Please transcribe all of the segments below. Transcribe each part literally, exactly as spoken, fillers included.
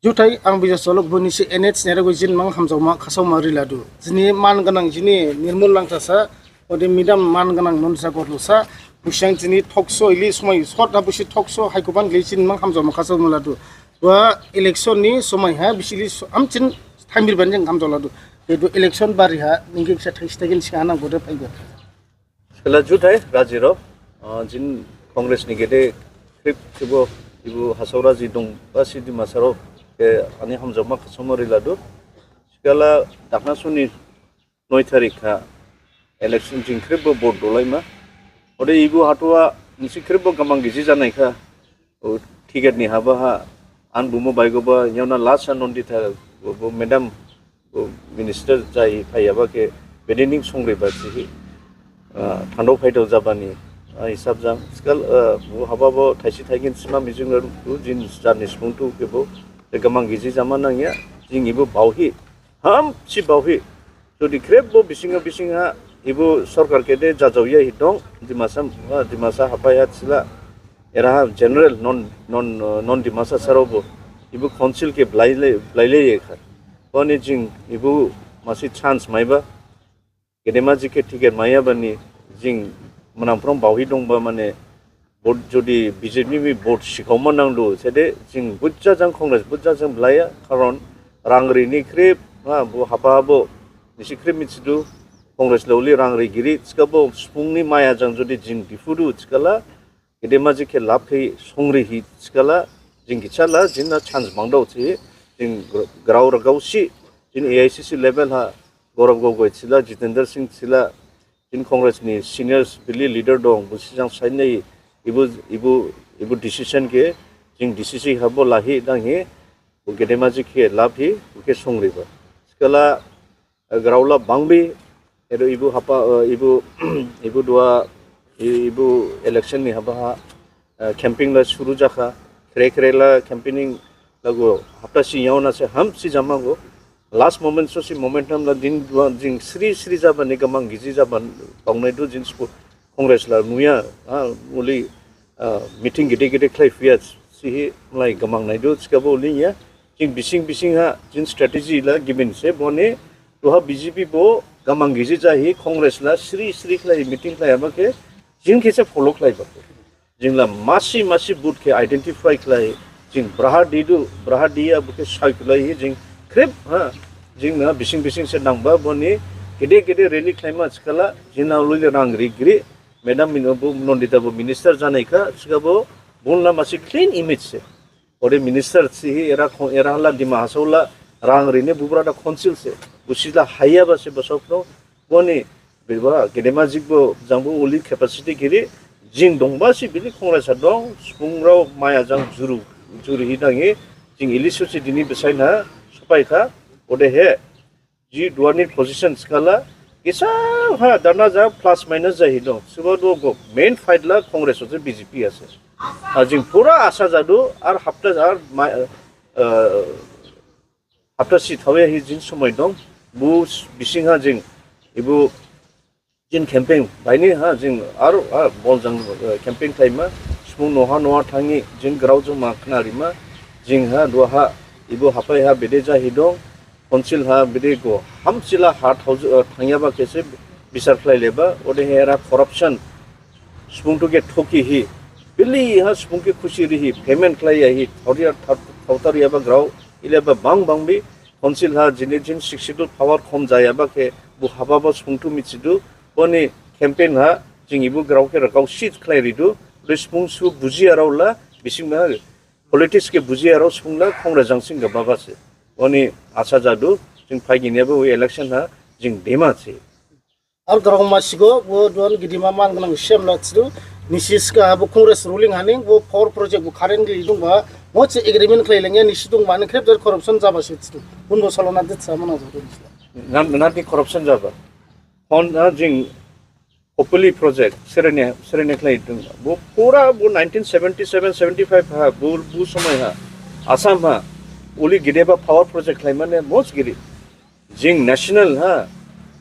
Juthai, ang Bijay Solok, bo nisi N H nera go jin mang hamjaoma khasaoma riladu. Jini man gnang jini Nirmol Langthasa, ode midam man gnang Nonsa Gorlosa, busang jini talk show ili somai short ha busi talk show haikuban gili jin mang hamjaoma khasaoma ladu. Wa election ni somai ha bisili so-, amchin thaimir banjang hamjaoladu. Edu election bari ha ningke kisa thaisi thaigin sing hanang bode phaigo. Sikala juthai, rajirao, ah, jin Congress ni gede khrip thibo ibu Hasao raji dong ba si Dimasarao khe ani hamjaoma khasaoma riladu. Sikala dakhna suni noi tarik ha election jing khrip bo vote dolaima. Ode ibu hathoa nisi khrip bo gamang giji janaikha. O ticket ni haba ha, an bumu baigoba, yaona last ha Nandita, bo, bo madam, bo minister jai phaiyaba khe, bede ning songriba sihi. Ah, thandao phaidao jabani, ah, hisab jang. Sikal, ah, bo haba bo thaisi thaigin sima mijing la du jin jarni sungthu khe bo, de gamang giji jama nangya, jing ibu baohi, hamsi baohi. Jodi khrip bo bising ha, bising ha, ibu sorkar khe de jajaoya hi dong, Dimasa, ah, Dimasa haphai ha sila, era ha general non, non, uh, non Dimasa sarao bo, ibu council khe blaile, blaile ye kha. Boni jing, ibu masi chance maiba, gedema ji khe ticket maiya bani, jing manang phrang baohi dongba mane, vote jodi B J P ni vote sikhaoma nangdu, sede jing bujajang Congress, bujajang blaiya, karon rangri ni khrip, ha, bo haba bo, nisi khrip mithidu, Congress loli rangri giri, thikhabo sphung ni maya jang jodi jing diphudu, thikhala, gedema ji khe lab khe songri hi, thikhala, jing gichala, jing na chance bangdao thi, jing gra-, grao ragao si, jing A I C C level ha, Gaurav Gogoi thila, Jitendra Singh thila, jing Congress ni senior bili leader dong, busi jang sainai ibu, ibu, ibu decision khe, jing D C C habo lahi danghi, bo gedema ji khe lab hi, bo khe songriba. Thikhala, eh, grao la bangbi, edo ibu hapa, eh, ibu, ibu dua, i-, ibu election ni haba ha, eh, campaign la suru jakha, khere khere la campaigning lagu hapta si yaona se hamsi jamago. Last moment so si momentum la din dua jing sri sri jaba ni gamang giji jaba tongnai du jing spo Congress la nuya, ah, uli, ah, meeting gede gede khlai phiya sihi mlai gamang nai du thikhabo uli ya. Jing bising bising ha jing strategy la gibin se boni duha B J P bo gamang giji jahi Congress la sri sri khlai meeting khlai ama khe jing khe se follow khlai ba. Jing la masi masi booth khe identify khlai, jing braha didu, braha diya bo khe sai khlai hi, jing khrip, ha, jing na bising bising se nangba boni gede gede rally khlaima thikhala, jing na luli rangri giri, madam min-, bo Nandita bo minister janaikha, thikhabo bun la masi clean image se. Ode minister thihi era khon-, era la Dima Hasao la rangri ne bubra da council se, busi la haiya ba se basokno, boni, beba, gedema jik bo, jang bo uli capacity giri, jing dongba si bili Congress ha dong, sphungrao maya jang juru, juru hi danghi, jing ili susi dini besai na, sopai kha, ode he, ji duani position thikhala, kisa ha, dana ja plus minus ja hi dong, suba do go, main fight la Congress ose B J P ase. A jing pura asa jadu, ar hapta ar ma-, eh, hapta si thaoya hi jing somoi dong, bo bising ha jing, ibu jing campaign, baini ha jing aro, ah, bol jang, eh, campaign khlaima, sphung noha noha thanghi, jing grao jong ma khna rima, jing ha, duha, ibu hapai ha bede jahi dong, council ha bede go, hamsila ha thao, eh, thangyaba khe se bisar khlai leba, ode he era corruption, sphung thu khe thoki hi, bili ha sphung khe khusi rihi, payment khlaiya hi, thaoria, thao-, thaotaria ba grao, ileba bang bang bi, council ha jini jin sixth schedule power khom jayaba khe, bo haba ba sphung thu mithidu, boni campaign ha, jing ibu grao khe ragao sit khlai ridu, ode sphung su bujiyarao la, bising ma politics khe bujiyarao sphung la, Congress jang sing gaba ba se. Boni asa jadu, jing phaiginyaba wi election ha, jing dema se. Ar grao masigo, bo duan gedema man gnang sem la thidu, nisi sikha bo Congress ruling haning, bo power project bo currently dongba, moche agreement khlai lengya nisi dongba, ani khrip jar corruption jaba se thidu. Bun bo salona dit sa mana jadu nisi la. Nan, nan di corruption jaba. Hon, ah, jing Kopili project, serene, serene khlai dong. Bo pura bo nineteen seventy seven seventy five ha, bo, bo somoi ha, Assam ha, uli gedeba power project khlai mane mos giri. Jing national ha,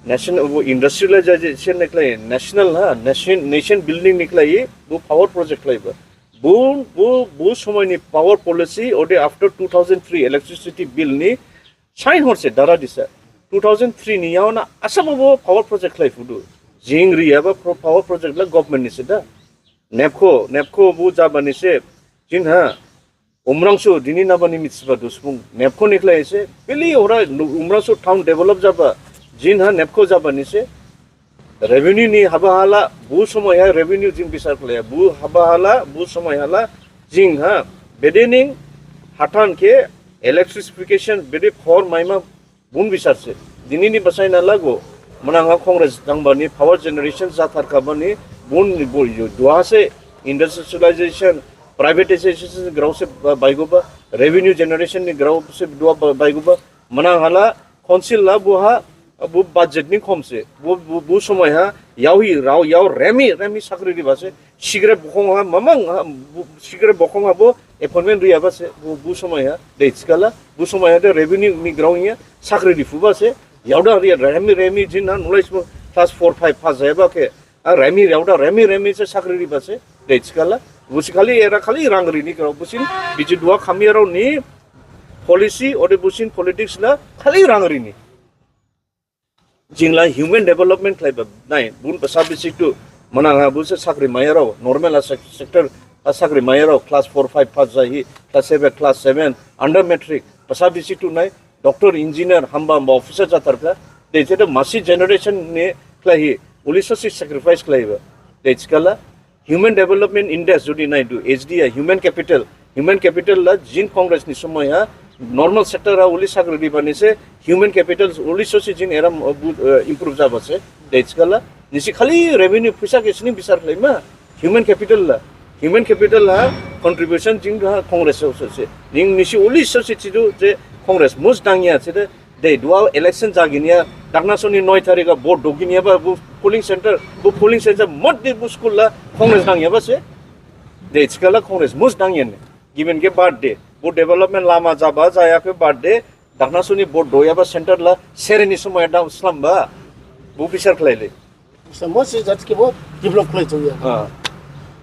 national, bo industrialization ni khlai, national ha, nation, nation building ni khlai, bo power project khlaiba. Bu, bu, bu somoi ni power policy, ode after two thousand three electricity bill ni sign horse dara disa. Two thousand three ni yaona Assam bo power project khlai phudu. Jing riyaba pro-, power project la government ni se da. NEEPCO, NEEPCO bu jaba ni se. Jing ha, Umrangso, dini nabani mitsiba dusbung. NEEPCO ni khlai se, bili ora lu-, Umrangso town develop jaba, jing ha NEEPCO jaba ni se. Revenue ni haba hala, bu somoi ha revenue jing bisar khlaiya. Bu haba hala, bu somoi hala, jing ha, bedening, hathan khe, electrification, bede power maima, Bun bisar se. Dini ni basain ha lago. Manang ha Congress dangbani power generation jatharkhabani bun ni bo yo. Duha se industrialization, privatization grao se ba-, baigoba, revenue generation ni grao se duha ba-, baigoba. Manang hala council la buha, bu budget ni khom se. Bu, bu, bu somoi ha, yao hi, rao, yao, remi, remi sakri riba se. Sigre bokhong ha, mamang ha, bu-, sigre bokhong ha bo appointment riyaba se, bu, bu somoi ha, de thikhala, bu somoi ha de revenue ni grao niya, sakri riphuba se, yaoda riya, remi, remi, jing ha, nulai sbo class four, five pass jayaba khe, a remi, yaoda remi, remi se sakri riba se, de thikhala, busi khali era khali rang rini grao, busin, biji duha khamiyarao ni policy, ode busin politics la khali rang rini. Jing la human development khlaiba nai, bun basa bisik tu, manang ha bu se sakri maiyarao, normal ha sec-, sector ha sakri maiyarao, class four, five pass jahi, class seven, class seven, under matric, basa bisik tu nai, doctor, engineer, hamba, hamba officer jatharkha, de jede masi generation ni khlaihi, uli sosi sacrifice khlaiba, de thikhala, Human Development Index jodi naidu, H D I, human capital, human capital la jing Congress ni somoi ha, normal sector ha uli sakri ribani se, human capital uli sosi jing era, uh, bu-, uh, improve jaba se, de thikhala, nisi khali revenue phuisa khe sini bisar khlaima, human capital la, human capital ha contribution jing ha Congress sosi se, jing nisi uli sosi thidu je Congress mus dangya se de, Dei, duha election jaginya, dakna soni noi tarikha vote doginya ba bu polling center, bu polling center mot di bu school la Congress dangyaba se. Dei, thikhala Congress mus dangya ne. Given khe birthday, bu development lama jaba jaya khe birthday, dakna soni vote doyaba center la sereni somoi da slamba. Bu bisar khlaile. Samo si jat khe bo develop khlai jaya. Ah.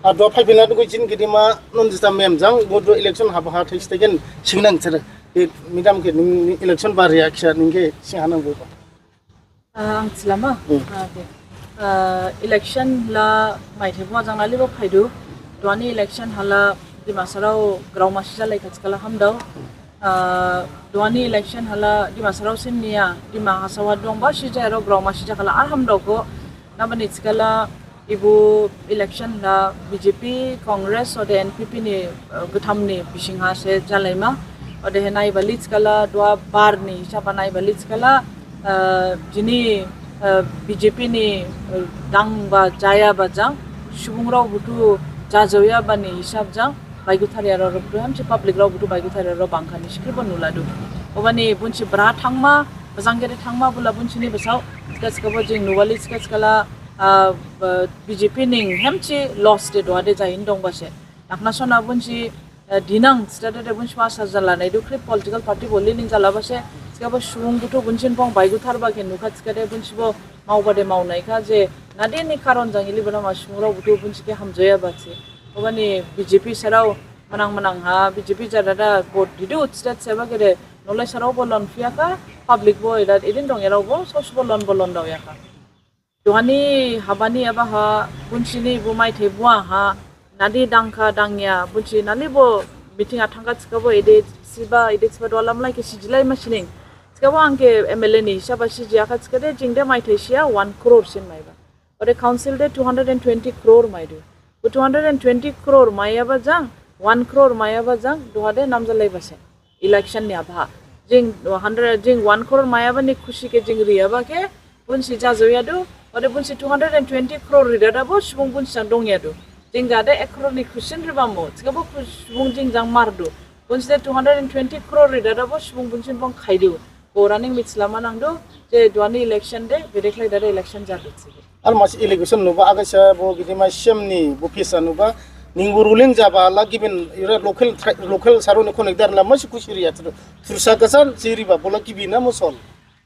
Ado phaiphina dugui jin gidima Nandita ma'am jang bo do election haba ha thai stegen singnang sir. E, madam khe ning, ning election ba reaction ning khe sing hanang bo. Ah, ang thilama? Hmm. Ah, okay. Ah, election la maithai bo jang nali bo phaidu. Duhani election hala Dimasarao grao masi jalai kha thikhala hamdao. Ah, duhani election hala Dimasarao sin niya, Dima Hasao ha dongba sijayarao grao masi jakhala ar hamdao kho. Nabani thikhala ibu election la B J P, Congress ode N P P ni, ah, gatham ni bising ha se jalaima. Odehe naibali thikhala duha bar ni hisab ha naibali thikhala, ah, jini, ah, B J P ni, ah, dangba jayaba jang, subungrao buthu jajaoyaba ni hisab jang, baiguthar yarao rok tu hamsi public rao buthu baiguthar yarao bangkhani sikhribo nuladu. Obani bunsi bra thangma, bajang gede thangma bula bunsi ni basao, thikha thikhabo jing nubali thikha thikhala, ah, ba-, B J P ning hamsi loss de duha de jahin dongba se. Dakna sona bunsi, ah, dinang, thida de bunsi ma sa jala naidu khrip political party boli ning jalaba se, thikhabo subung buthu bunsi ni phong baiguthar ba khe nukha thikha de bunsi bo maoba de maonaikha je, nadi ni karon jang ili bana ma subungrao buthu bunsi khe hamjaoyaba se. Obani B J P sarao manang manang ha, B J P jadada vote didu state seba gede, nolai sarao bo lon phiyakha, public bo ida idin dongyarao bo, sos bo lon bo lon daoyakha. Duhani habani aba ha, bunsi ni bo maithai buha ha, nadi dangkha dangya, bunsi nali bo meeting ha thangkha thikhabo ede siba, ede siba duha lamlai khe sijilai ma sining. Thikhabo ang khe M L A ni hisab ha sijiyakha thikhade, jing de maithai siya one crore sin maiba. Ode council de two hundred and twenty crore maidu. Bo two hundred and twenty crore maiyaba jang, one crore maiyaba jang, duha de namjalaiba se. Election ni abha. Jing hundred, jing one crore maiyaba ni khusi khe jing riyaba khe, bunsi jajaoyadu, ode bunsi two hundred and twenty crore ridada bo, subung bunsi jang dongyadu. Jing jade ek crore ni khusi ni riba mo, thikhabo khu-, subung jing jang mardu. Bunsi de two hundred and twenty crore ridada bo, subung bunsi ni phong khaidu. Oraning mithilama nangdu, je duhani election de, bede khlaidada election jadu thihi. Ar masi allegation nuba, agaisa bo gidima C M ni bo phisa nuba, ning bo ruling jaba la given ira local tri-, local sarao ni connect dar la masi khusi riya thur-, thursa gasan si riba bola gibi na mosol.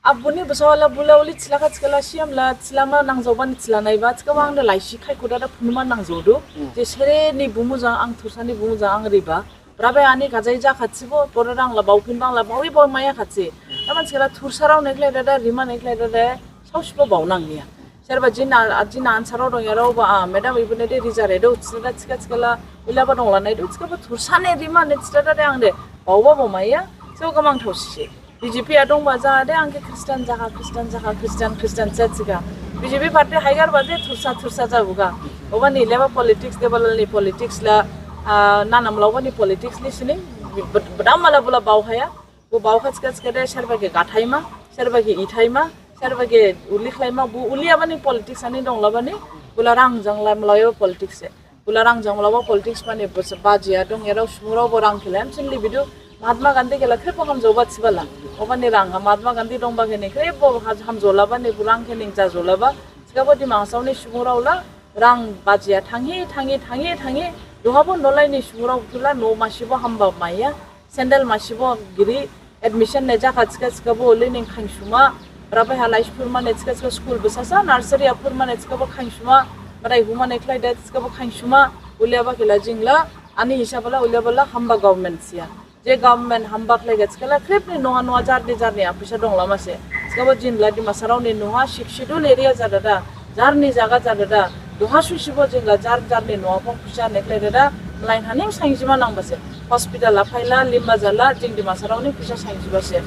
Aboni basa la bula uli thilakha thikhala C M la thilama nangjaobani thila naiba, thikhabo ang de laisi khaikho dada phunuma nangjaodu. Hmm. Je sere ni bumu jang ang Thursa ni bumu jang ang riba. Brabe ani gajai jakha thibo, boro rang la baophin bang la baoi baoi maya kha thi. Taman thikhala Thursarao nekhlai dada, rima nekhlai dada, saosibo baonang niya. Serba jina, jina ansarao dongyarao ba, ah, madam ibune de rija redo, thida thikha thikhala, ulaba dongla naidu, thikhabo Thursa ne rima ne thida dada ang de, baoba bo maya, so gamang thaosi. B J P ha dongba ja de, ang khe Christian jakha, Christian jakha, Christian, Christian se thikha. B J P party haigarba de Thursa, Thursa jabuga. Obani leba politics, Debolal ni politics la, ah, nanam laobani politics listening, bad-, badam mala bula baohaya. Bo baokha thikha thikha de serba khe gathaima, serba khe ithaima, serba khe uli khlaima, bo uli abani politics ani donglabani, bula rang jang lam laoyaba politics se. Bula rang jang laoba politics mane bos-, bajiya dongyarao sumurao bo rang khe lam sinli bidu Mahatma Gandhi khe la khrip bo hamjaoba thibala. Obani rang ha Mahatma Gandhi dongba khe ni khrip bo ha-, hamjaolabani bo rang khe ning jajaolaba. Thikhabo Dima Hasao ni sumurao la rang bajiya thanghi, thanghi, thanghi, thanghi. Duhabo nolai ni sumurao buthu la no masibo hamba maya. Sandal masibo giri, admission ne jakha thikha thikhabo uli ning khainsuma, rabai ha laisi phurmane thikha thikha school bosasa, nursery ha phurmane thikhabo khainsuma, madai humane khlaide thikhabo khainsuma, uliaba khe la jing la, ani hisab la, uliaba la hamba government siya. Je government hamba khlaiga thikhala, khrip ni noha noha jarni jarni office ha dongla mase. Thikhabo jing la Dimasarao ni noha, Sixth Schedule area jadada, jarni jaga jadada, duha susibo jing la jar jarni noha phong pisa nekhlai dada, mlain haning saingjima nangba se. Hospital ha phaila, limba jala, jing Dimasarao ni pisa saingjiba se.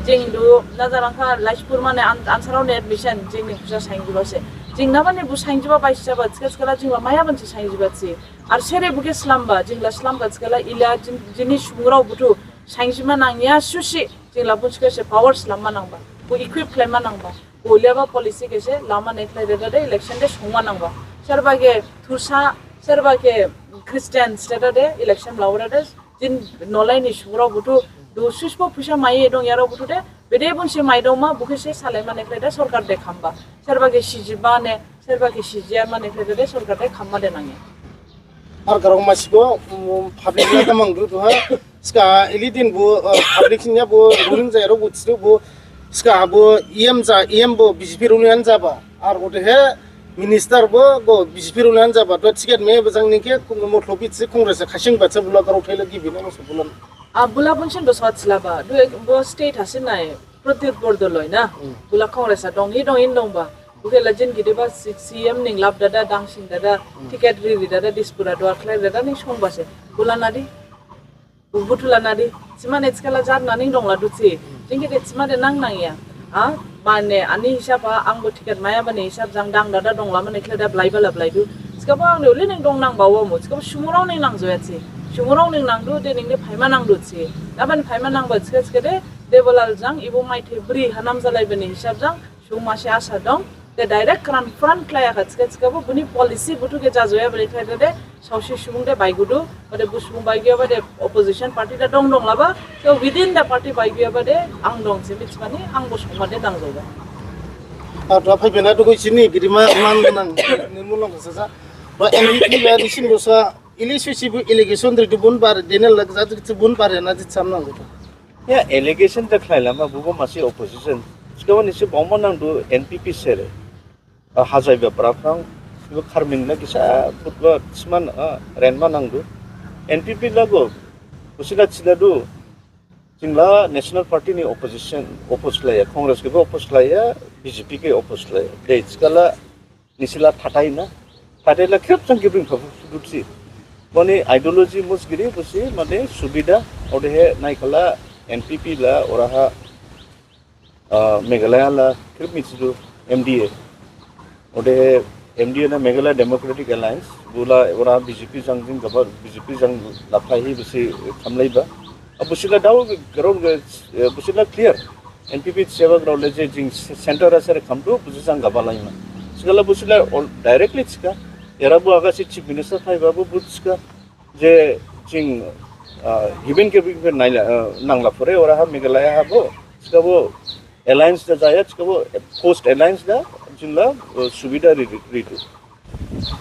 Jing du, najarangkha, laisi phurmane an-, ansarao ni admission, jing ni pisa saingjiba se. Jing nabani bo saingjiba baisaba, thikha thikhala jing la maya bansi saingjiba si. Ar sere bo khe slamba, jing la slamkha thikhala, ila jin-, jini sumurao buthu, saingjima nangya susi, jing la bunsi khe se power slamma nangba. Bo equip khlaima nangba. Uliaba policy khe se lama nekhlai dada de election de songma nangba. Serba khe Thursa, serba khe Christian state de election laora de jin nolai ni sumurao buthu du susbo pisa mai dongyarao buthu de bede bunsi mai dongma bo khe se salaima nekhlai de sorkar de khamba. Serba khe sijiba ne, serba khe sijiya ma nekhlai de sorkar de khamba de nangya. Ar garong masibo, um, public la tamang du duha. Ska ili din bo, uh, public sinya bo ruling jayarao bo thidu bo. Ska bo E M ja, E M bo B J P ruling an jaba. Ar odehe minister bo go B J P ruling an jaba. To ticket me bajang ningke kung mo thlobi thi Congress khaising bacha bula garong thaila gibi na mo so bulan. A bula bunsin bo sot silaba. Du ek bo state hasin nai. Pradyut Bordoloi na. Hmm. Bula Congress a dong, hi dong, in dong ba. Bukhe la jin gidi ba C-, C M ning lab dada, dangsing dada, hmm, ticket ri ri dada, Dispur ha duar khlai dada, ning song ba se. Bula nadi. Buthu la nadi. Sima ne thikhala jar na ning dong la du si. Hmm. Jing gidi sima de nang nang ya. A, mane ani hisab ha, ang bo ticket maya bani hisab jang dang dada dong la mane khlai da blai ba la blai du. Thikhabo ang de uli ning dong nang ba wo mo. Thikhabo sumurao ning nang joya si. Sumurao ning nang du, de ning de phaima nang du si. Naban phaima nang ba thikha thikha de, Debolal jang, ibo maithai bri hanam jalai bani hisab jang, sung masi asa dong, de direct kran front khlaiya kha thikha thikhabo, buni policy buthu khe jajoya bani khlai de, saosi subung de baigudu, bade bu subung baiguya bade opposition party da dong dong laba, so within the party baiguya bade, ang dong si bitsmani, ang bo songma de dang joba. Ar da phai bena dugo sini, gidima man nang, nirmul nang kasa sa. Ba N P P la disin bosa, ili susi bu allegation dari dubun bar, Daniel la jat bun bar, na jit sam nang joba. Ya, allegation da khlailama, bubo masi opposition. Thikhabo nisi bongma nangdu N P P sere. A, hajaiba braphrang, ibo kharmin la kisa, butba siman, a, renma nangdu. N P P la go, usila thiladu, jing la National Party ni opposition, oppose khlaiya, Congress khe bo oppose khlaiya, B J P khe oppose khlaiya. De, thikhala, Nisi la thathai na. Thathai la khrip jang gibring phabu sudutsi. Boni ideology mus giri busi mane subida. Odehe naikhala N P P la oraha, ah, Meghalaya la khrip mithidu M D A. Odehe M D A na Meghalaya Democratic Alliance. Bula ora B J P jang jing gaba B J P jang laphai hi busi khamlaiba. A, busila dao garong ga, eh, busila clear. N P P seba garong le je jing center asare khamdu, busi sang gaba laima. Sikala busila all directly sika. Era bu aga si chief minister thai babu bu sika. Je jing, ah, given ke bi naila, ah, nangla pore ora ha Meghalaya ha bo. Sika bo alliance da jaya, sika bo post alliance da jing la, ah, subida ri, ri, ri.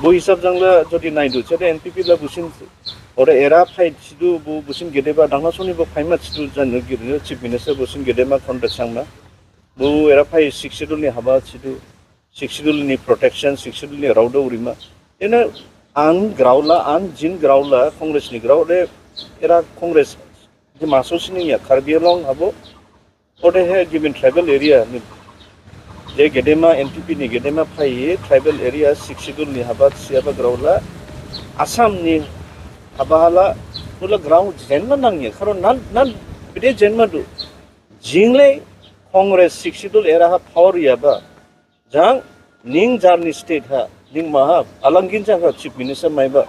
Bo hisab jang la jodi naidu, sede N P P la busin, ore era phai sidu, bo busin gedeba, dangna soni bo phaima sidu, jan giri, chief minister busin gedema Conrad Sangma. Bu era phai Sixth Schedule ni haba sidu, Sixth Schedule ni protection, Sixth Schedule ni raoda urima. Ena ang graola, ang jin graola, Congress ni grao de, era Congress di maso sining ya, Karbi Anglong habo, ode he given tribal area ni, je gedema N P P ni gedema phai tribal area Sixth Schedule ni haba siaba graola, Assam ni haba hala, ula grao jenma nang ya, karon nan, nan bide jenma du. Jingle Congress Sixth Schedule era ha power yaba. Jang, ning jarni state ha, ning maha, alangin jang ha chief minister maiba.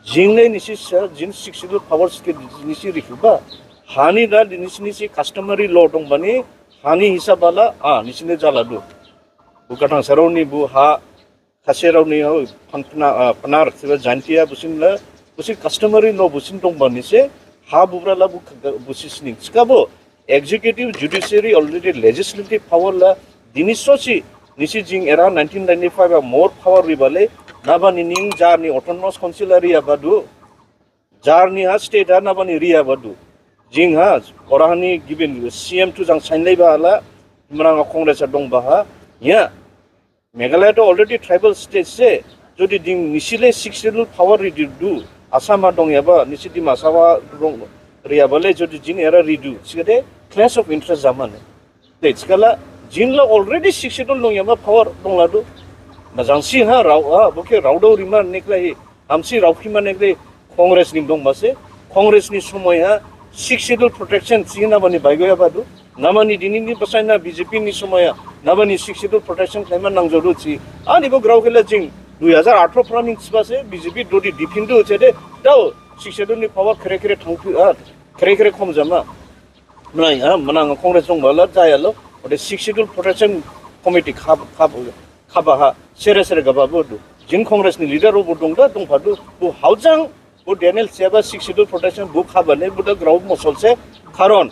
Jingle nisi sir, jin Sixth Schedule power state nisi rikhuba. Hani da nisi nisi customary law dong bani, hani hisab bala, ah, nisi ne jala du. Bu katang sarau ni bu ha, khase rao ni ha, pan-, pana-, ah, panar, siba jantia busin la, busin customary law busin dong bani se, ha bubra la bu, busi sining. Sikabo, executive, judiciary, already legislative power la, dini sosi, nisi jing era nineteen ninety-five a more power ribale, nabani ning jarni autonomous council area badu, jarni ha state ha nabani ria badu. Jing ha, orahani given C M tu jang sainlai ba hala, Himrang Congress a dong ba ha, ya, Meghalaya to already tribal state se, jodi ding nisile Sixth Schedule power ridu, Assam ha dong yaba, nisi Dimasa ha dong riyabale, jodi jin era ridu, sikade clash of interest jamane. Te sikala, jin la already Sixth Schedule dong yaba power dong ladu. Majang si ha, rao, ha, boke rao dao rima nekla hi, hamsi rao phima nekla hi, Congress ning dong base, Congress ni somoi ha, Sixth Schedule protection si nabani baigo yaba du. Nabani dini ni basaina B J P ni somoi ha, nabani Sixth Schedule protection khlaima nangjaodu si. Ani bo grao khela jing, dui hajar athro phra ning siba se, B J P dodi diphindu se de, dao, Sixth Schedule ni power khere khere thangphi, ah, khere khere khom jama. Mnai, ah, mnang Congress dong bala, jaya lo, ode Sixth Schedule protection committee khab, khab, khaba ha, sere sere gaba bo du. Jing Congress ni leader bo dong da, dong phadu, bo haujang, bo Daniel Seba Sixth Schedule protection bo khaba ne, bo da grao mosol se, karon,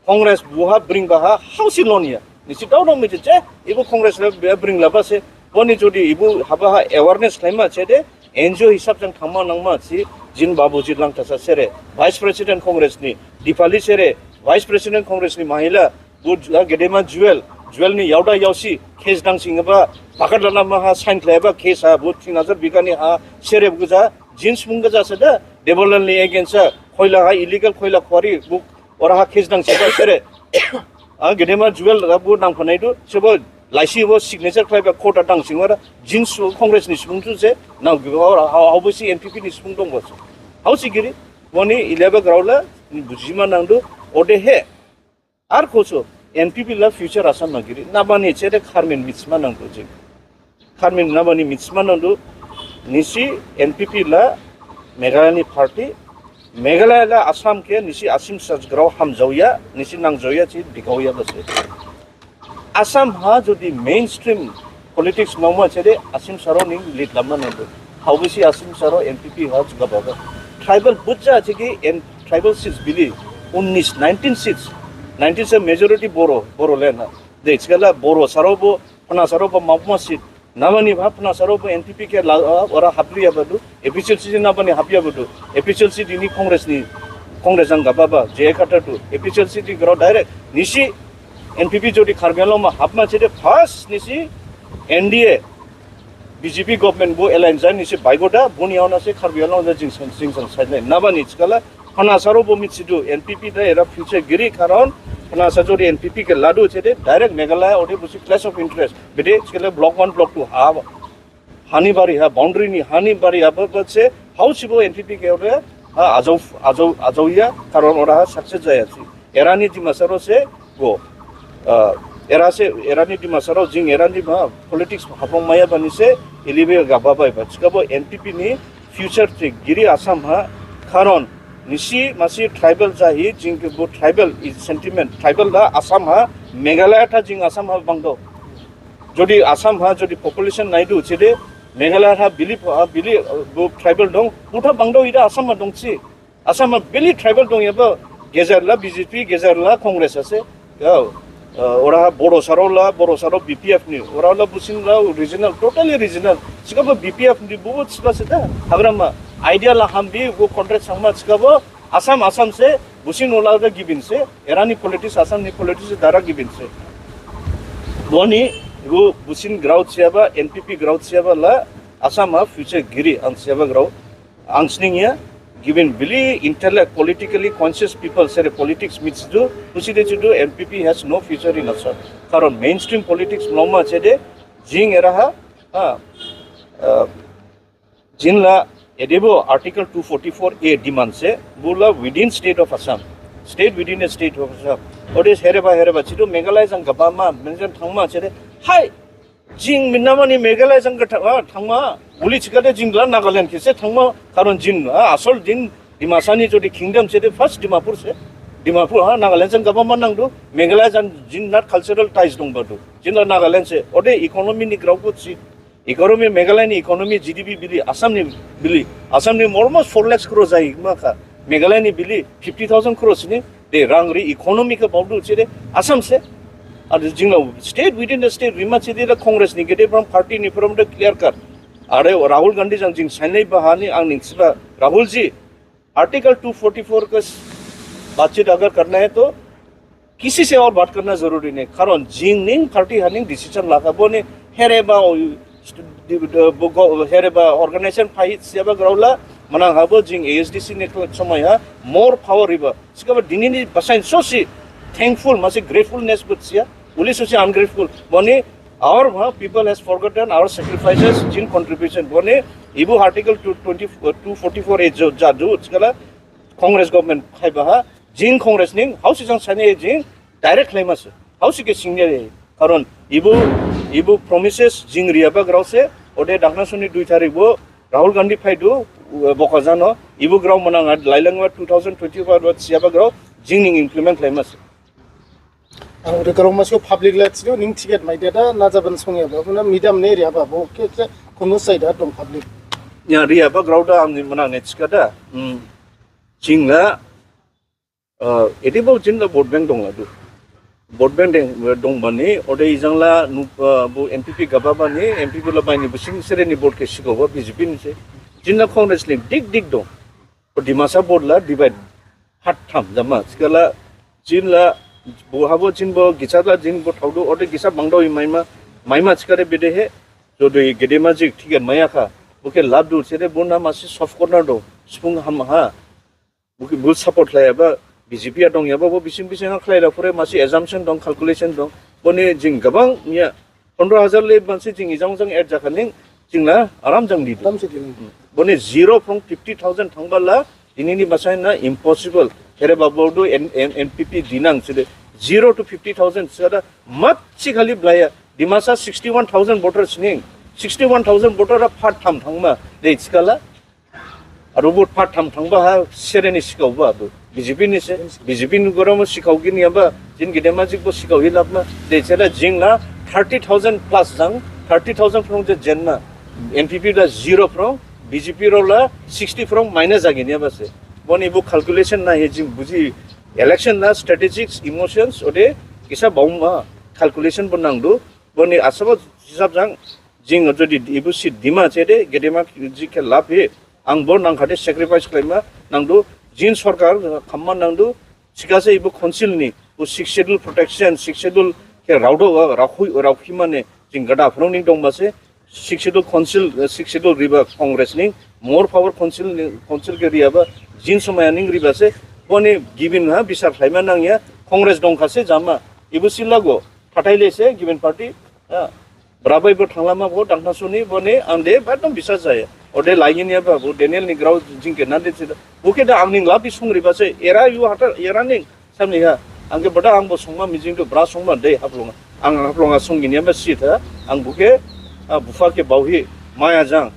Congress buha bring baha hausi lonia. Nisi dao dong miti je, ibu Congress le be bring laba se, boni jodi ibu haba ha awareness khlaima se de, N G O hisab jang thangma nangma si, jin Babujit Langthasa sere, Vice President Congress ni, Dipali sere, Vice President Congress ni Mahila, bu ju-, gedema Jewel, Jewel ni yaoda yaosi, case dang singba, pakat lana ma ha, sign khlaiba case ha, bu tin hajar bigha ni ha, sere bu ja, jin sung ja se da, Debolal ni against ha, khoila ha, illegal khoila quarry, bu Ora ha case dang singba sere. A gedema Jewel da bo nang phanai du, sebo laisi bo signature khlaiba court a dang singba da, jin su Congress ni subung tu se, nang giba ora ha, ha bo si N P P ni subung dong bo se. Hausi giri, boni ileba grao la, bujima nangdu, ode he. Ar khoso, N P P la future Assam ma giri, nabani se de kharmin mitsma nangdu jing. Kharmin nabani mitsma nangdu, nisi N P P la Meghalaya ni party, Meghalaya la Assam khe nisi Asim sajgrao hamjaoya, nisi nangjaoya si digaoya base. Assam ha jodi mainstream politics mama se de Asim sarao ning lead lama nangdu. Hau bisi Asim sarao N P P ha juga baba. Tribal buja se ki en tribal seats bili, unnis, nineteen seats, nineteen se majority Boro, Boro le na. De sikala Boro sarao bo Phana sarao bo mapma seat. Nabani ba phana sarao bo N P P khe la, ah, ora hapriya badu. A P H L C nabani hapriya badu. A P H L C dini Congress ni, Congress ang gaba ba, J I Kathar tu. A P H L C di grao direct. Nisi N P P jodi Karbi Anglong ma hapma se de first nisi N D A B J P government bo alliance jani se baigoda, boni yaona se Karbi Anglong da jing sang, jing sang side line. Nabani sikala, Phana sarao bo mitsidu, N P P da era future giri karon, phana sa jodi N P P khe ladu se de, direct Meghalaya ode busi clash of interest. Bede sikala block one, block two ha, hani bari ha, boundary ni hani bari ha, ba, ba se, hausi bo N P P khe ode, ha, ajau, ajau, ajau ya, karon ora ha success jaya si. Erani Dimasarao se go. Ah, era se, erani Dimasarao jing, erani ma politics hapong maya bani se, ilibe gaba bai ba. Sikabo N P P ni future se giri Assam ha, karon nisi masi tribal jahi, jing ke bo tribal is sentiment, tribal da Assam ha, Meghalaya tha jing Assam ha bangdo. Jodi Assam ha, jodi population naidu, se de Meghalaya tha bili, ah, bili, ah, bo tribal dong, bo tha bangdo ida Assam ha dong si. Assam ha bili tribal dong yaba, gejer la B J P, gejer la Congress ase. Ya, uh, ora ha Boro sarao la, Boro sarao B P F ni, ora la busin la regional, totally regional. Sikabo B P F ni bubu sika se da, hagrama, idea la hambi, bo contract sangma sikabo, Assam, Assam se, busin ola da gibin se, erani politics, Assam ni politics dara gibin se. Boni, ibu busin growth siaba, N P P growth siaba la, Assam ha future giri ang siaba growth. Ang sining ya, given bili intellect, politically conscious people sere politics mithidu, busi de thidu, N P P has no future in Assam. Karon mainstream politics loma sede, jing era ha, ha, uh, jinla edebo Article two forty-four A demand se, bula within state of Assam. State within a state of Assam. Ode hereba hereba, thidu Meghalaya jang gabama, menjen thangma sede, hai, jing minamani Meghalaya jang gata-, ah, thangma, uli thikhade jing la Nagaland khe se thangma, karon jing, ah, asol jing Dimasa ni jodi kingdom sede first Dimapur se. Dimapur, ha, Nagaland jang gabama nangdu, Meghalaya jang jing nat cultural ties dongbadu. Jing la Nagaland se, ode economy ni growth si. Economy, Meghalaya ni economy, G D P bili, Assam ni bili, Assam ni almost four lakhs crore jai ma kha. Meghalaya ni bili fifty thousand crore sini, de rang ri economy khe baodu sede, Assam se. Ar jing la state within the state rima sede la Congress ni gede from party ni from the clear cut. Are Rahul Gandhi jang jing sainlai bahani ang ning siba Rahul ji, Article two forty-four ka बातचीत अगर करना है तो किसी से और बात करना जरूरी नहीं. Karon jing ning party haning decision lakha boni hereba o, st-, di-, di-, bo-, go-, hereba organization phai siaba growth la manang habo jing A S D C ni somai ha more power riba. Sikaba dinini basain sosi thankful, masi gratefulness but siya. Uli sosi ungrateful. Boni, our, ha, people has forgotten our sacrifices, jing contribution. Boni, ibu Article two twenty, uh, two forty-four A jo jadu, sikala Congress government phaiba ha, jing Congress ning, hausi jang sani jing, direct khlaimasu. Hausi khe singya re. Karon, ibu, ibu promises jing riaba growth se, ode dakna suni dui tarikh bo, Rahul Gandhi phaidu, uh, Bokajan o, ibu growth manang ad lailangwa two thousand twenty-five wa siaba growth, jing ning implement khlaimasu. Ang ode growth masu public la thidu, ning ticket mai dada, na jaban songyaba, buna medium ne riaba, bo, khe, khe, kono saida dong public. Ya, riaba growth da, ang ni manang ne thikhada. Hmm. Jing la, uh, ede bo jing la vote bank dong la du. Vote bank deng, dongbani, ode ijang la, nu, uh, bo N P P gababani, N P P la baini bo sing sere ni vote khe sikhaoba B J P ni se. Jing la Congress ling dik dik dong. O Dimasa vote la divide hat tham jama. Sikala jing la bo habo jing bo gisa la jing bo thaodu ode gisa bangdao i maima, maima sikade bede he. Jodi gedema jik ticket maya kha. Bo khe lab du sede bo na masi soft corner do. Sipung ham ha. Bo khe bo support khlaiyaba B J P a dongyaba bo bising bising ha khlaila phure masi assumption dong, calculation dong. Boni jing gabang ya Pondro hajar le bansi jing ijang jang add jakhaning, jing la aram jang di. Aram se di. Hmm. Boni zero from fifty thousand thangba la, dinini basain na impossible. Here babo do N-, N-, N P P dinang sede. Zero to fifty thousand sada mat si khali blaya. Dimasa sixty-one thousand voters ning. Sixty-one thousand voter a part tham thangma. De sikala. Aro vote part tham thangba ha sereni sikhaoba abo. B J P ni se, B J P ni goramo sikhaogin yaba, jing gedema jik bo sikhaohi labma. De sela jing la thirty thousand plus jang, thirty thousand from je jenma. N P P la zero from, B J P rao la sixty from minus jagin yaba se. Boni bo calculation na he jing buji election la strategies, emotions, ode kisa bauma calculation bo nangdu. Boni asaba hisab jang, jing jodi ibu seat dima sede, gedema jik khe lab he, ang bo nangkhade sacrifice khlaima nangdu, jing sorkar khamma nangdu, sikase ibu council ni, bo Sixth Schedule protection, Sixth Schedule khe raodo, raokhui, raokhimane, jing gada phrong ning dongba se, Sixth Schedule council, eh, Sixth Schedule riba Congress ning, more power council ni, council khe riyaba, jing somaya ning riba se, boni given ha, bisar khlaima nangya, Congress dongkhase jama, ibu silago, thathai le se, given party, ha, Brabai bo thanglama bo dangthasuni bo ne ang de ba dong bisas jaya. Ode laigin ya ba bo Daniel ni grao jing khe nande sida. Bo khe da ang ning labi sungri ba se era yu hata era ning samni ha. Ang khe bada ang bo sungma mijing do bra sungma de Haflonga. Ang Haflonga sunggin ya ba sita. Ang bo khe, ah, bupha khe baohi maya jang.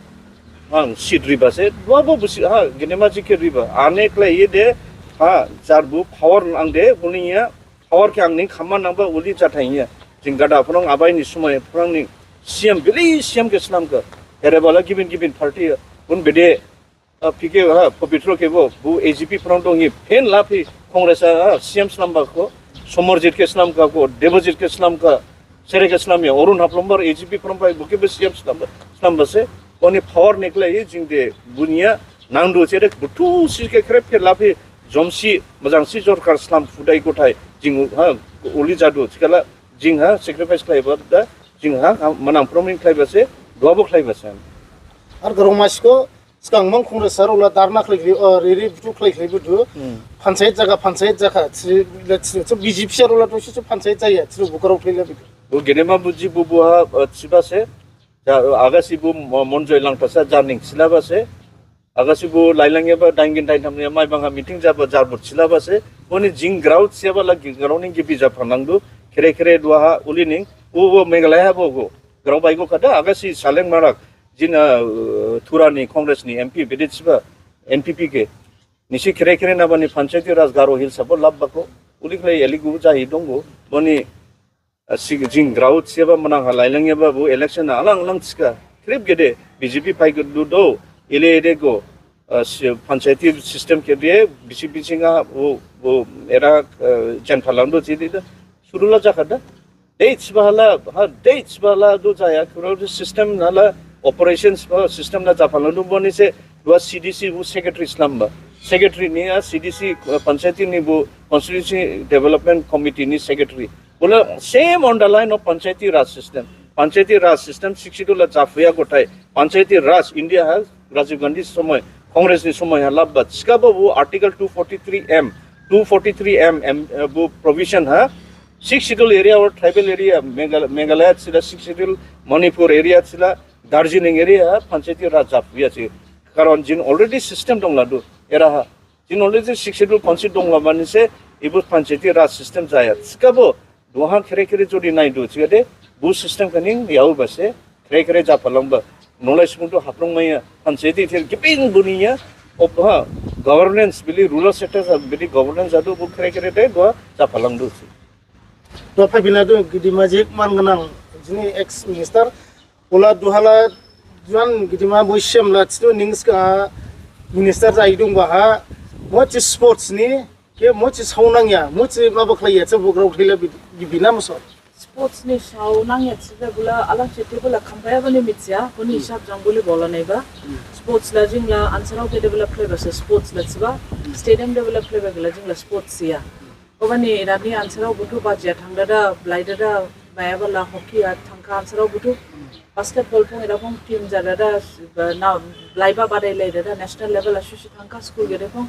Ang sit riba se. Bo bo busi ha gedema jing khe riba. Ane khlai ye de ha jar bo power ang de bo ning ya. Power khe ang ning khamma nangba uli jathai ya. Jing gada phrang abai ni somai phrang ni C M bili C M khe slam kha. Here bala gibin gibin party ya. Bun bede, ah, P K, ha, Pabitra khe bo, bo A G P phrang dong hi. Phen laphi Congress ha, ha, C M slam ba kho. Samarjit khe slam kha kho, Debojit khe slam kha. Sere khe slam ya. Arun Haflongbar A G P phrang bai bo khe bo C M slam ba, slam ba se. Boni power nikhlai hi jing de bunya nangdu sere buthu si khe khrep khe laphi jomsi majang si sorkar slam phudai gothai jing ha uli jadu sikhala Jing ha sacrifice khlaiba da, jing ha, ha manang promin khlaiba se, duhabo khlaiba se. Ar garong masko, sgang mang Congress sar ula darna khlai khlai, uh, riri butu khlai khlai butu. Hmm. Panchayat jaga, panchayat jaga, si, si, si, B J P sar ula to si, si panchayat jaya, si bu garong khlai labi. Bu gedema buji bu bu ha, uh, siba se, ja, agasi bu mo-, Monjoy Langthasa jarning silaba se, agasi bu lailangyaba daingin daintham ni Maibang ha meeting jaba jarbut silaba se, boni jing grao siaba la gi-, grao ning gibi japhanangdu, khere khere duha ha uli ning, u, u Meghalaya ha bo go, grao baigo khada, agasi Saleng Marak, jin, uh, Tura ni Congress ni M P bedit siba, N P P ke. Nisi khere khere nabani Panchayati Raj Garo Hills abo lab bako. Uli khlai eligu jahi donggo. Boni, uh, si-, jing grao siaba manang ha lailangyaba bu election na alang alang sika. Khrip gede B J P phai gedu do. Ele ede go. Uh, si-, Panchayati system ke de B J P singa bu, bu era, uh, jan phalangdo jidi da. Surula jakhada. Dates bahala, ha, dates bahala do jaya, kura system nala, operations ba system na japhalangdu boni se, dua C D C bu secretary slamba. Secretary ni a C D C, uh, Panchayati ni bu Constituency Development Committee ni secretary. Bola same on the line of Panchayati Raj system. Panchayati Raj system sixth schedule la japhuya gotai. Panchayati Raj India ha Rajiv Gandhi somoy, Congress ni somoy ha labba. Sikabo bu Article two forty-three M, two forty-three M, M, uh, bu provision ha, Sixth Schedule area or tribal area, Meghal-, Meghalaya sila Sixth Schedule, Manipur area sila, Darjeeling area, Panchayati Raj japhuya si. Karon jin already system dongladu, era ha. Jin already Sixth Schedule council dongla mani se, ibu Panchayati Raj system jaya. Sikabo, duha khere khere jodi naidu, sikade, bu system kaning yau ba se, khere khere japhalangba. Nolai sibung tu haprong maya, Panchayati thir gibin buniya, ob ha, governance bili, rural sector bili governance adu bu khere khere de, duha japhalangdu si. Duha phaiphina du gidima jik man gnang jini ex minister. Ula duhala juan gidima boisem la chidu ningska minister jai dongba ha. Mochi sports ni ke mochi saunangya, mochi mabo khlaiya, che bugrao khlaila bi-, gibina moso. Sports ni saunangya chiba bula alang chete bula khampaya bani mithiya, boni hisab jang buli bola naiba. Sports la jing la ansarao ke develop khlaiba se sports la chiba, stadium develop khlaiba gila jing la sports ya. Obani rani ansarao buthu bajia thangdada, blaidada, bayabala hockey a thangkha ansarao buthu. Basketball phung era phung team jadada, ba, na, blaiba badai laidada, national level a susi thangkha school gede phung.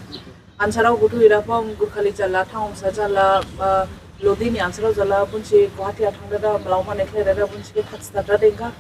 Ansarao buthu era phung Gurkhali jala, Thangungsa jala, ba, Lodi ni ansarao jala, bunsi Guwahati a thangdada, mlauma nekhlaidada, bunsi ke khatstadada dengkha.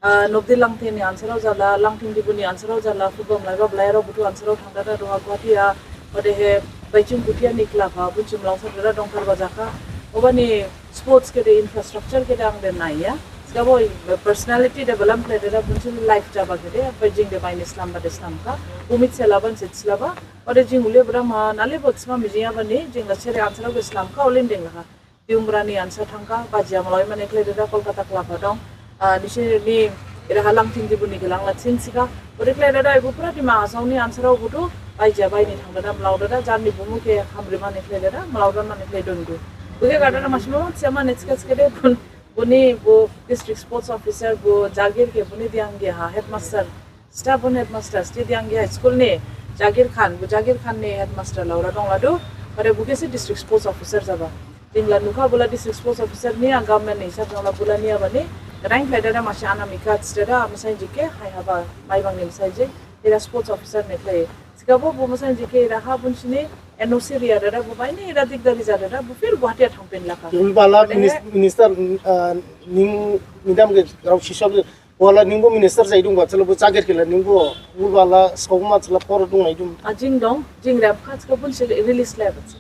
Ah, Nobdi Langthing ni ansarao jala, Langthing Dibu ni ansarao jala, football mlaiba blairao buthu ansarao thangdada duha Guwahati a, odehe Baichung Bhutia ni club ha, bunsi mlaosa dada dongtharba jakha. Obani sports ke de infrastructure ke de ang de naiya. Sikabo personality develop khlaidada bunsi life jaba ke de, bai jing de baini slamba de slamkha. Bumit selaban se slaba. Ode jing ule bra ma nale botsma mijing abani, jing la sere ansarao ke slamkha, olin deng lakha. Diumbrani ansa thangkha, bajia maloi mane khlaidada Kolkata club ha dong. Ah, nisi ni era ha Langthing Dibu ni gelang la thin sika. Ode khlaidada ibu pura Dima Hasao ni ansarao buthu, bajia baini thangdada, mlaodada, jarni bumu ke hamri mane khlaidada, mlaodan mane khlaidon du. Buke gadada masima sia mane sika sika de bun, buni bu district sports officer bu Jagir ke buni diang ge ha headmaster. Staff un headmaster, State Dianggi High School ni Jagir Khan, bu Jagir Khan ni headmaster laura dong ladu, pada bu khe se district sports officer jaba. Jing la nukha bula district sports officer ni, ang government ni hisab jang la bula ni abani, gadain khlai dada masi anamika, stada, masainjik khe, hai haba, Maibang ni masainjik, era sports officer ni khlai. Sikabo bu masainjik khe, era ha bun sini, N O C ria dada, bu bai ni, era dikdari ja dada, bu phir Guwahati a thangphin lakha. Ulbala Pada minis-, he minister, uh, ning, nidam khe, rao sisok, Wala ningbo minister jai dongba, chalo bo Jagir khe la ningbo, wala sauma chalo por dong nai dong. A jing dong, jing rep kha chika bun se release lai ba se.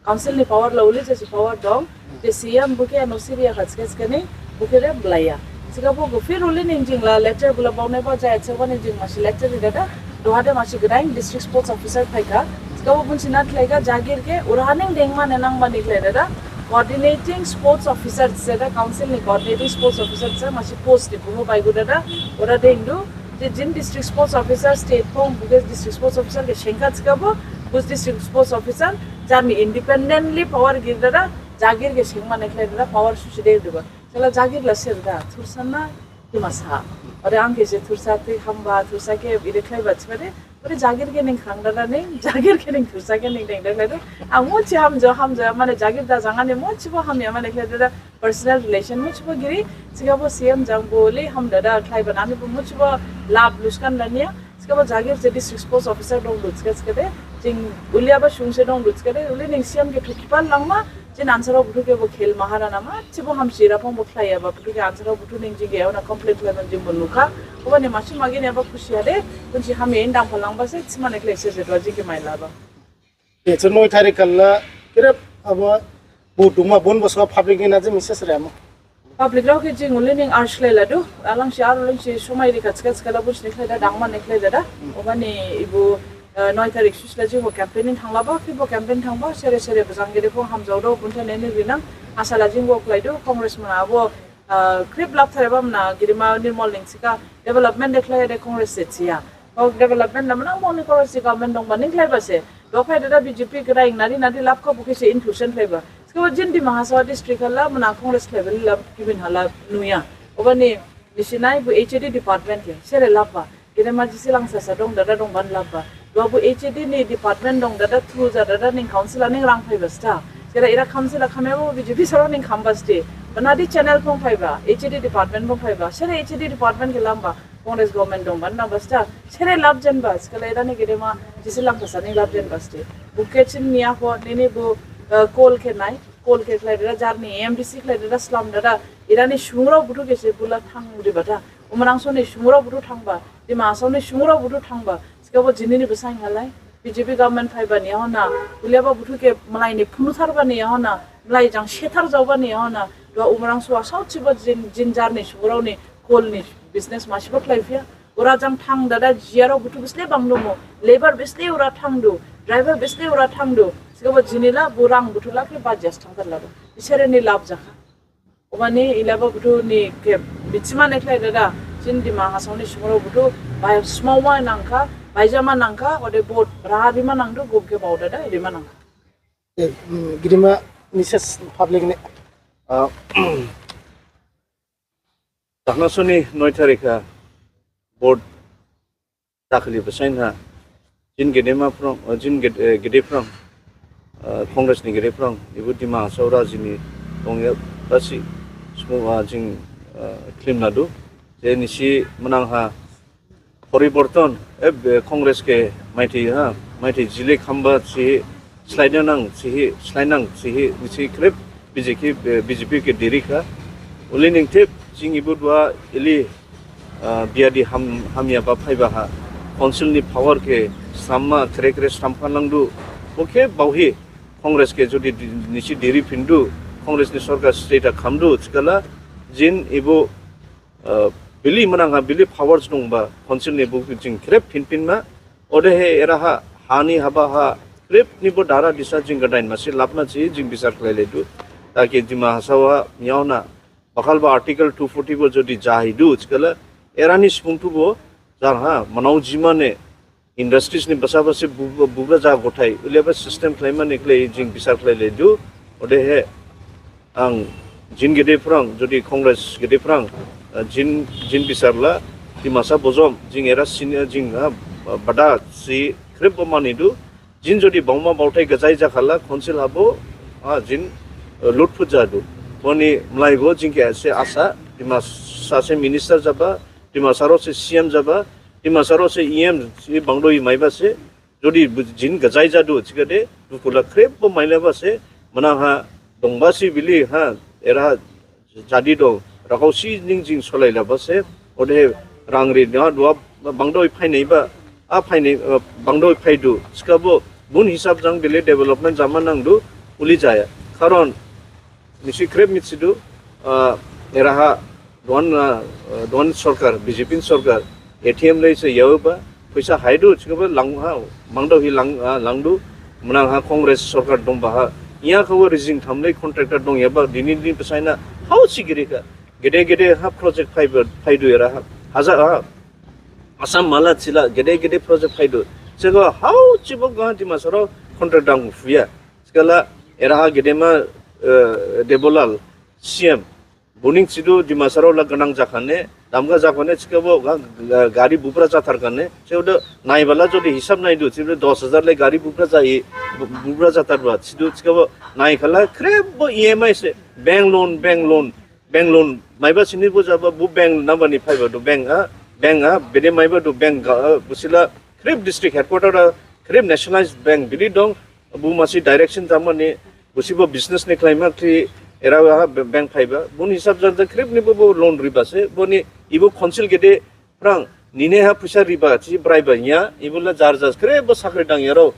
Council ni power la uli jesi power dong, je C M bu khe N O C ria kha chika chika ni, bu khe rep blaiya. Chika bo go phir uli ning jing la letter bula baunai ba jaya chika ni jing masi letter ri dada, Duha de masi gdain district sports officer phaikha. Sikabo bun sinat khlaikha Jagir khe, uraha ning dengma nenang mani khlai dada. Coordinating sports officer se da council ni coordinating sports officer se masi post ni bumu baigu dada. Ura dengdu, je jin district sports officer state phong, buke district sports officer khe sengkha sikabo, bus district sports officer, jarni independently power gir dada, Jagir khe sengma ne khlai dada, power susi de duba. Sala Jagir la ser da, Thursa na Dimasa. Ore ang khe se Thursa tui hamba, Thursa khe ire khlaiba chibade, Ode jagir khe ning khang dada ning, jagir khe ning thusa khe ning deng deng ladu. Ang musi hamjao, hamjao, mane jagir da jangane musibo hamya, mane khlai dada personal relation musibo giri, sigabo C M jang bo le ham dada khlaiba nani bo musibo lab luskan laniya, sigabo jagir je district sports officer dong luska sikade, jing uliaba sungse dong luskade, uli ning C M khe thukipan langma, jin ansarao buthu khe bo khel maharana ma, sibo hamsi raphang bo khlaiyaba, buthu khe ansarao buthu ning jige ona complaint khlaiban jing bo nukha, obani masi magin eba khusi hade, kunsi hamya indang phalangba se, simane khlai se jedwa jing khe mailaba. Echin noi tari kalla, kire abo, bu duma bon boso public ni naje message rema. Public rao khe jing uli ning arj khlai ladu, alangsi ar ulangsi somai rikha chika chika la busi ni khlai da, dangma ni khlai da da, obani ibu, eh, noi tarik susla jing bo campaign in thanglaba, khe bo campaign thangba, sere sere bajang gede phung hamjao do, bunta nene rinang, asala jing bo khlai du, Congress mana abo, eh, khrip lab thare bam na, girima Nirmal ning chika, development de khlai de Congress se chiya. Kok development na mana moni Congress si government dongba ning khlaiba se. Dophai dada B J P khe raing nadi nadi lab kha bukhe se inclusion khlaiba. Sikabo jin Dima Hasao district hala mana Congress khlaiba lab gibin hala nuya. Obani nisi nai bu H A D department khe sere labba. Gede ma jisi lang sasa dong dada dongban labba. Dua bu H A D ni department dong dada through ja dada ning council a ning rang phaiba sta. Sere ira council a khamyabo B J P sarao ning khamba ste. Banadi channel phung phaiba, H A D department phung phaiba. Sere H A D department khe lamba. Congress government dongba naba sta, sere lab jenba, sikala irani gedema, jisi langthasa ni lab jenba ste. Bukhe chin niya ho, nini bu, eh, coal khe nai, coal khe khlai dada jarni, M D C khlai dada slam dada, irani sungrao buthu khe se bula thang uri bata. Umrangso ni sungrao buthu thangba, Dima Hasao ni sungrao buthu thangba, sikabo jinini bwsang halai. B J P government phaiba ni yahon na, uliaba buthu khe malai ni phunu tharba ni yahon na, malai jang sethar jaoba ni yahon na, dua Umrangso a saochiba jin, jin jarni sungrao ni coal ni business masibo khlai phiya. Ura jang thang dada jiyarao buthu bisle bangdumo, labour bisle ura thangdu, driver bisle ura thangdu, sikabo jinila burang buthu lakhe bajas thangthar laba. Isere ni lab jakha. Obani ilaba buthu ni khe bitsima ne khlai dada, jin Dima Hasao ni sungrao buthu bai smauma nangkha, baijama nangkha, ode vote raha rima nangdu, gum khe bao dada, rima nangkha. Eh, mm, girima message public ne. Ah, Dakhna soni noi tarikha vote dakhli basain ha, jin gedema phrang, eh, jin ged-, eh, gede phrang, eh, Congress ni gede phrang, ibu Dima Hasao rajini dongya basi, smu, ah, jing, eh, khlim nadu. Je nisi manang ha, poriborton, eh, be, Congress khe maithai ha, maithai jile khamba si, Slainang thihi, slainang thihi, nisi khrip B J P, B J P khe derikha. Uli ning thip, jing ibu dua ili, ah, biadi ham, hamyaba phaiba ha. Council ni power khe sramma, khre khre srampha nangdu. Bo khe baohi, Congress khe jodi di-, nisi deri phindu, Congress ni sorkar state ha khamdu, thikhala, jin ibu, ah, bili manang ha, bili powers dongba, council ni bu jing khrip phin phin ma, Odehe eraha, hani haba ha, khrip nibo dara disa jing gadain masi labna si jing bisar khlailedu. Taki Dima Hasao ha, miyaona, bakhalba Article two forty bo jodi jahidu, thikhala, erani sphungthubo, jar ha, manao jimane, industries ni basa basi bu-, bubra ja gothai, uleba system khlaimane khlai jing bisar khlailedu. Odehe, Ang jin gede phrang, jodi Congress gede phrang, ah, jin, jin bisarla, Dimasa bojom, jing era sini, jing, ah, bada si khrip bo manidu, jin jodi bauma bauthai gajai jakhala, council habo, ah, jin, eh, lutphut jadu. Boni mlaibo jing khe se asa, Dimasa se minister jaba, Dimasarao se C M jaba, Dimasarao se E M si bangdoi maiba se, Jodi bu-, jin gajai jadu, thikhade, dukhu la khrip bo mailaba se, manang ha, dongba si bili ha, era jadi dong, rakao si ning jing solai laba se, ode rang ri na dua bangdoi phainai ba, a phainai, eh, bangdoi phaidu, thikhabo, bun hisab jang bili development jama nangdu, uli jaya. Karon, Nisi khrip mithidu, ah, eraha duan, ah, duan sorkar, B J P ni sorkar, A T M lai se yaoba, phaisa haidu, thikhabo lang ha, mangdao hi lang, ah, langdu, manang ha Congress sorkar dongba ha, iya khabo rijing thamlai contractor dongyaba, dini dini phasaina, hao si girikha, gede gede ha project phaiba, phaidu eraha, haja ha, Assam mala chila, gede gede project phaidu, thikhabo hao sibo Guwahati Dimasarao contract dang phuya, Thikhala eraha gedema, eh, Debolal C M, Buning sidu Dimasarao la gnang jakhane, damga jakhane, thikhabo ga-, ga-, gari bubra jatharkhane, se ode naibala jodi hisab naidu, sidu dos hajar le gari bubra jahi, bu-, bubra jatharba, sidu thikhabo naikhala, khrip bo E M I se, bank loan, bank loan, bank loan, maiba sini bo jaba, bu bank nabani phaiba du, bank ha, bank ha, bede maiba du, bank ga, busila, khrip district headquarter ha, khrip nationalized bank, bili dong, bu masi direction jamani, busibo business ni khlaima khli era ha bank phaiba. Boni hisab jang jang khrip ni bo bo loan riba se. Boni ibo council gede phrang nine ha phuisa riba si braiba ya. Ibo la jar jar khrip bo sakri dang yaro.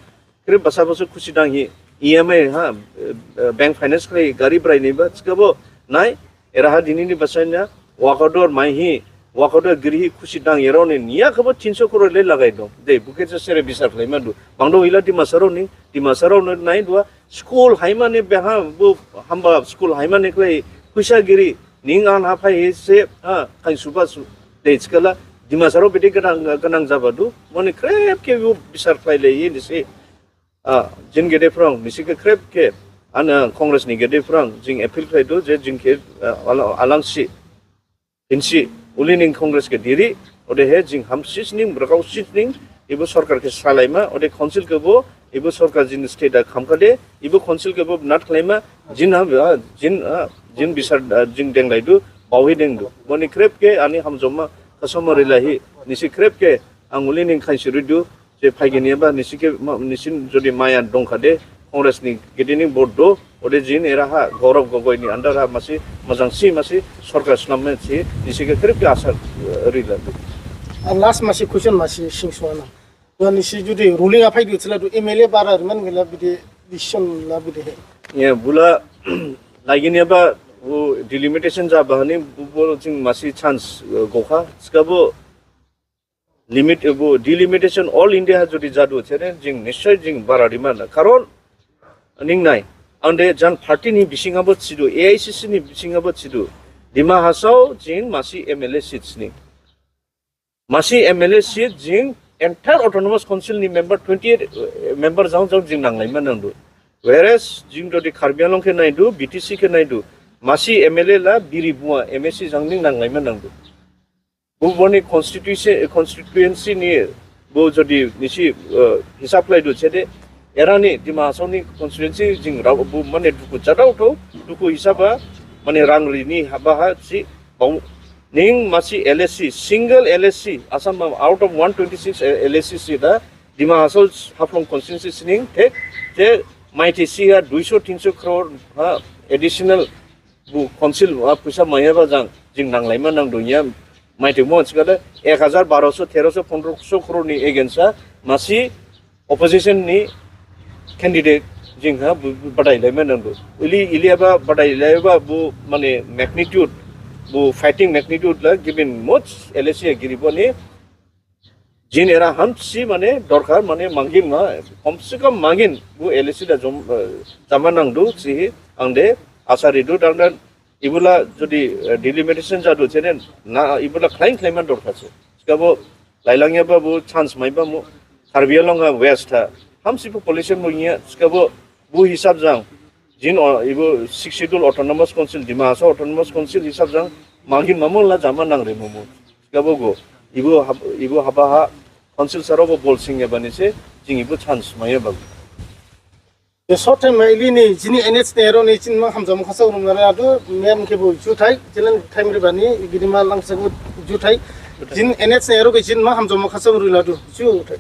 Khrip basa basa khusi dang hi E M I ha, eh, eh, bank finance khlai gari brai niba. Thikhabo nai era ha dinini basanya. Work order maihi, work order girihi khusi dang yero ni, niya khabo tinso crore le lagai dong. De, bukhe se sere bisar khlaima du. Bangdo ila Dimasarao ni, Dimasarao ni nai dua, school haimane beha, bu hamba school haimane khlai, phuisa giri, ning an ha phai se, ha, khain suba su, de, thikhala, Dimasarao bede gnang, gnang jaba du, mane khrip khe bu bisar khlai le ye ni se. Ah, jin gede phrang, nisi khe khrip khe, an, ah, Congress ni gede phrang, jing appeal khlai du, je jing khe, ah, ala-, alangsi, hinsi, uli ning Congress khe diri, odehe jing hamsis ning, brakau sis ning, ibo sorkar khe salaima, ode council khe bo, ibo sorkar jin state ha khamkhade, ibo council khe bo nat khlaima, jin ha, ah, jin, ah, jin bisar, ah, jing denglai du, baohi deng du. Boni khrip khe, ani hamjaoma, khasoma rilahi, nisi khrip khe, ang uli ning khainsi ri du, je phaiginyaba nisi khe ma-, nisi jodi maya dongkhade, Congress ni gede ni vote do, ode jin era ha Gaurav Gogoi ni under ha masi, majang si masi, sorkar slamma si, nisi khe khrip khe asa, eh, rila. Ang last masi question masi sing suana. Nisi jodi ruling ha phaidu thila du M L A bara riman gela bidi decision la bidi he. Ye, bula, laiginyaba, bu delimitation jaba hani, bu, bu jing masi chance, eh, gokha, thikhabo, limit, ebo delimitation all India ha jodi jadu, sene jing nischoi jing bara rimana. Karon, ning nai, ande jan party ni bising abo thidu, A I C C ni bising abo thidu. Dima Hasao jing masi M L A seat sining. Masi M L A seat jing entire Autonomous Council ni member twenty eight, eh, member jang jang jing nanglaima nangdu. Whereas jing jodi Karbi Anglong khe naidu, B T C khe naidu, masi M L A la biri bua M A C jang ning nanglaima nangdu. Bu boni constituency, constituency ni bu jodi nisi, eh, hisab khlaidu sede, era ni Dima Hasao ni constituency jing rao bu mane dukhu jadao tho, dukhu hisab ha, mane rang ri ni haba ha si, bau ning masi L A C, single L A C, Assam ha out of one twenty six L A C si da, Dima Hasao Haflong constituency sining, the, the maithai si ha duiso tinso crore ha additional bu council ha phuisa maiyaba jang jing nanglaima nangdu ya. Maithai mo thikhade ek hajar baroso, teroso, pondroso crore ni against ha masi opposition ni candidate jing ha bu, bu badailaima nangdu. Ili, ili aba badailaiba bu mane magnitude, bu fighting magnitude la given much L A C ha giribo ni jin era hamsi mane dorkar mane mangin ma, kom se kom mangin bu L A C da jom, eh, jama nangdu sihi angde asa ridu dangdan ibula jodi, eh, delimitation jadu sene na ibula khlain khlaima dorkar se. Thikhabo lailangyaba bu chance maiba mu Karbi Anglong ha West ha hamsi population mu niya thikhabo bu hisab jang jin o, ibo Sixth Schedule Autonomous Council, Dima Hasao Autonomous Council hisab jang mangin mamu la jama nangre mamu. Thikhabo go, ibo hab-, ibo haba ha council sarao bo bol singyaba ni se, jing ibo chance maiyaba. Be short time ma ili ni jini N H ni ero ni jin ma hamjaoma khasao rum nare adu, mem khe bo juthai, jelen time riba ni, gidima langsa bo juthai. Jin N H ni ero khe jin ma hamjaoma khasao rum ladu, juthai.